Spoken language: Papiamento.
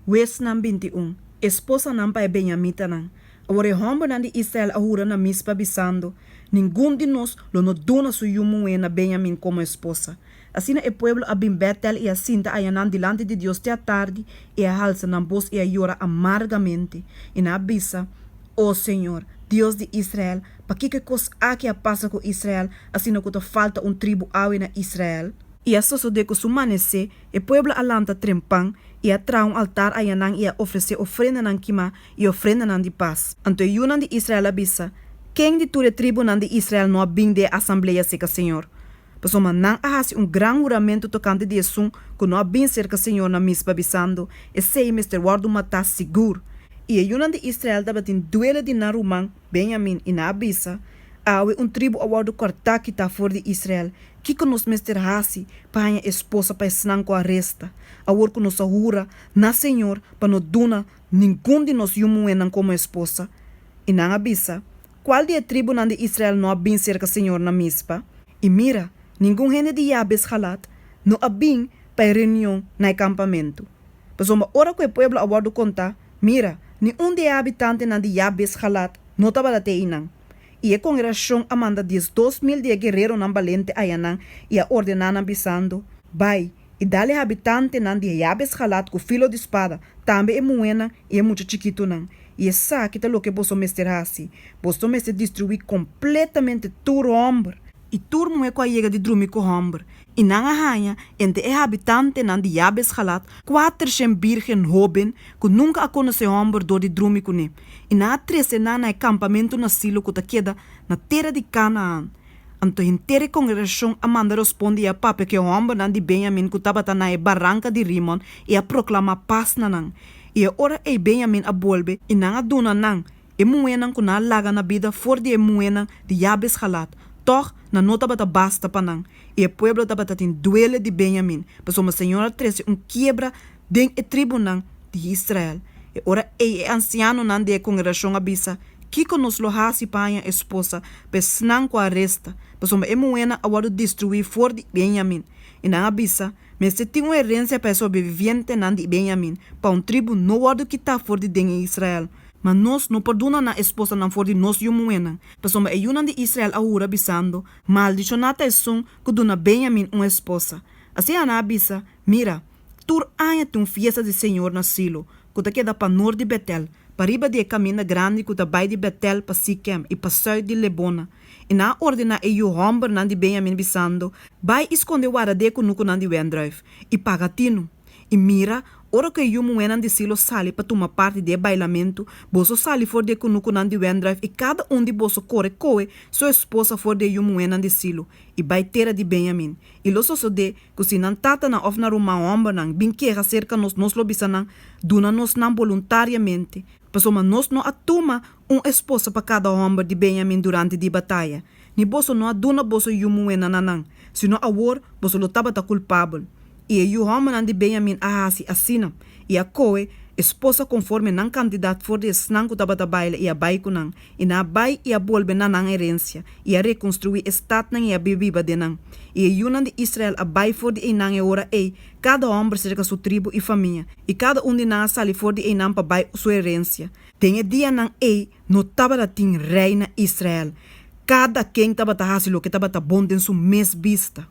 Huesnan 21, Esposanan pa e benyamitanan. Awor e hòmbernan di Israel a hura na Mispa, bisando, Ningun di nos lo no duna su yu muhé na Benyamin komo esposa. Asina e pueblo a bin Bètel i a sinta ayanan dilanti di Dios te atardi, i a halsa nan bos i a yora amargamente. I nan a bisa, O señor, Dios di Israel, pakiko e kos aki a pasa ku Israel, asina ku ta falta un tribu awe na Israel? I a sosodé ku su manesé e pueblo a lanta trempan i a traha un altar ayanan i a ofresé ofrendanan kimá i ofrendanan di pas. Anto e yunan di Israel a bisa, Ken di tur e tribunan di Israel no a bin den e asamblea serka señor? Pasobra nan a hasi un gran huramentu tokante di esun ku no a bin serka señor na Mispa, bisando, Esei mester wòrdu matá sigur. I e yunan di Israel tabatin duele di nan ruman Benjamin, i nan a bisa, Awe un tribu a wòrdu kòrtá kitá for di Israel. Kiko nos mester hasi pa haña esposa pa esnan ku a resta, awor ku nos a hura na señor pa no duna ningun di nos yu muhénan komo esposa? I nan a bisa, Kual di e tribunan di Israel no a bin serka señor na Mispa? I mira, ningun hende di Yabes-Galad no a bin pa e reunion na e kampamentu. Pasobra ora ku e pueblo a wòrdu kontá, mira, ni un di e habitantenan di Yabes-Galad no tabata te einan. I e kongregashon a manda 12,000 di e guereronan balente ayanan i a ordená nan, bisando, Bai, i dal e habitantenan di Yabes-Galad ku filo di spada, tambe e muhénan i e mucha chikitunan. I esaki ta loke boso mester hasi, Boso mester destruí kompletamente tur hòmber i tur muhé ku a yega di drumi ku hòmber. I nan a haña entre e habitantenan di Yabes-Galad kuatershen bírgen hóben ku nunka a konosé hòmber dor di drumi kuné, i nan a trese nan na e kampamentu na Silo ku ta keda na tera di Kanaan. Anto henter e kongregashon a manda rospondi i a papia ku e hòmbernan di Benyamin ku tabata na e baranka di Rimon i a proklamá pas na nan. I e ora ei Benyamin a bolbe, i nan a duna nan e muhénan ku nan a laga na bida for di e muhénan di Yabes-Galad, tòg nan no tabata basta pa nan, i e pueblo tabata tin duele di Benyamin, pasobra señor a trese un kiebra den e tribunan di Israel. E ora ei e ansianonan di e kongregashon a bisa, Kiko nos lo hasi pa haña esposa pa esnan ku a resta, pasobra e muhénan a wòrdu destruí for di Benyamin? I nan a bisa, Mester tin un herensia pa e sobrevivientenan di Benyamin, pa un tribu no wòrdu kitá for di den e Israel. Ma nos no por duna nan esposanan for di nos yu muhénan, pasobra e yunan di Israel a hura bisando, Maldishoná ta esun ku duna Benyamin un esposa. Asina nan a bisa, Mira, tur aña tin un fiesta di señor na Silo, ku ta keda panor di Betel, pariba di e kaminda grandi ku ta bai di Betel pa Sikem i pasùit di Lebona. I nan a ordená e yu hòmbernan di Benyamin, bisando, Bai i skonde warda di e kunukunan di wendrùif, i paga tinu. I mira, ora ku e yu muhénan di Silo sali pa tuma parti di e bailamentu, boso sali for di e kunukunan di wendrùif i kada un di boso kore kohe su esposa for di e yu muhénan di Silo, i bai tera di Benyamin. I lo sosodé ku si nan tatanan òf nan ruman hòmbernan bin keha serka nos, nos lo bisa nan, Duna nos nan boluntariamente, pasobra nos no a tuma un esposa pa kada hòmber di Benyamin durante di bataya, ni boso no a duna boso yu muhénan na nan, sino awor boso lo tabata kulpabel. I e yu hòmbernan di Benyamin a hasi asina, i a kohe esposa konforme nan kantidat for di esnan ku tabata baila i a bai ku nan. I nan a bai i a bolbe na nan herensia, i a rekonstruí e statnan i a biba den nan. I e yunan di Israel a bai for di einan e ora ei, kada hòmber serka su tribu i famia, i kada un di nan a sali for di einan pa bai su herensia. Den e dianan ei no tabata tin rei na Israel. Kada ken tabata hasi loke tabata bon den su mes bista.